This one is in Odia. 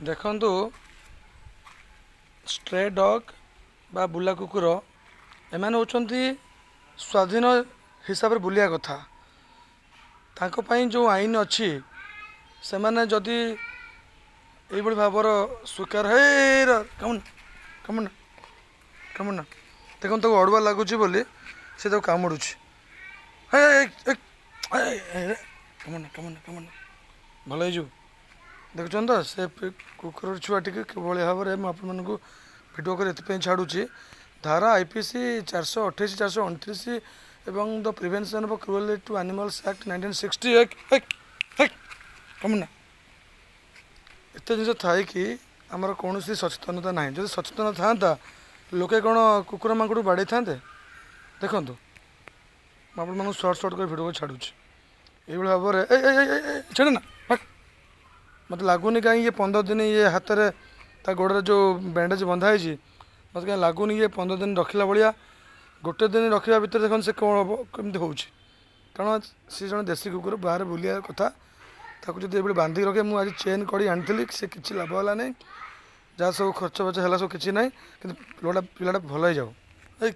ଦେଖନ୍ତୁ, ଷ୍ଟ୍ରେ ଡଗ୍ ବା ବୁଲା କୁକୁର, ଏମାନେ ହେଉଛନ୍ତି ସ୍ୱାଧୀନ ହିସାବରେ ବୁଲିବା କଥା। ତାଙ୍କ ପାଇଁ ଯେଉଁ ଆଇନ ଅଛି, ସେମାନେ ଯଦି ଏଇଭଳି ଭାବର ସ୍ୱୀକାର ହେ କାମୁନ, କାମୁନା, କାମୁନା। ଦେଖନ୍ତୁ, ତାକୁ ଅଡ଼ୁଆ ଲାଗୁଛି ବୋଲି ସେ ତାକୁ କାମୁଡ଼ୁଛି। ହେ, କାମୁନା, କାମୁନା, କାମୁନା, ଭଲ ହେଇଯିବ। ଦେଖୁଛନ୍ତି ତ, ସେ କୁକୁର ଛୁଆଟିକୁ କିଭଳି ଭାବରେ ମୁଁ ଆପଣମାନଙ୍କୁ ଭିଡ଼ିଓ କରି ଏଥିପାଇଁ ଛାଡ଼ୁଛି। ଧାରା ଆଇପିସି 428, 429 ଏବଂ the Prevention of Cruelty to Animals Act 1960। କାମୁନା। ଏତେ ଜିନିଷ ଥାଇକି ଆମର କୌଣସି ସଚେତନତା ନାହିଁ। ଯଦି ସଚେତନ ଥାନ୍ତା, ଲୋକେ କ'ଣ କୁକୁର ମାଙ୍କଡ଼କୁ ବାଡ଼େଇଥାନ୍ତେ? ଦେଖନ୍ତୁ, ମୁଁ ଆପଣମାନଙ୍କୁ ସର୍ଟ ସର୍ଟ କରି ଭିଡ଼ିଓ ଛାଡ଼ୁଛି। ଏଇଭଳି ଭାବରେ ଏ ଛାଡ଼େ ନା। ମୋତେ ଲାଗୁନି କାହିଁ ଇଏ 15 ଦିନ, ଇଏ ହାତରେ ତା ଗୋଡ଼ରେ ଯେଉଁ ବ୍ୟାଣ୍ଡେଜ୍ ବନ୍ଧା ହେଇଛି, ମୋତେ କାହିଁ ଲାଗୁନି ଇଏ 15 ଦିନ ରଖିଲା ଭଳିଆ। ଗୋଟେ ଦିନ ରଖିବା ଭିତରେ ଦେଖନ୍ତୁ ସେ କ'ଣ ହେବ, କେମିତି ହେଉଛି। କାରଣ ସେ ଜଣେ ଦେଶୀ କୁକୁର, ବାହାରେ ବୁଲିବା କଥା। ତାକୁ ଯଦି ଏଭଳି ବାନ୍ଧିକି ରଖିବେ, ମୁଁ ଆଜି ଚେନ୍ କରି ଆଣିଥିଲି, ସେ କିଛି ଲାଭ ହେଲା ନାହିଁ। ଯାହା ସବୁ ଖର୍ଚ୍ଚ ଫର୍ଚ୍ଚ ହେଲା ସବୁ କିଛି ନାହିଁ। କିନ୍ତୁ ପିଲାଟା ଭଲ ହେଇଯାଉ। ଏଇ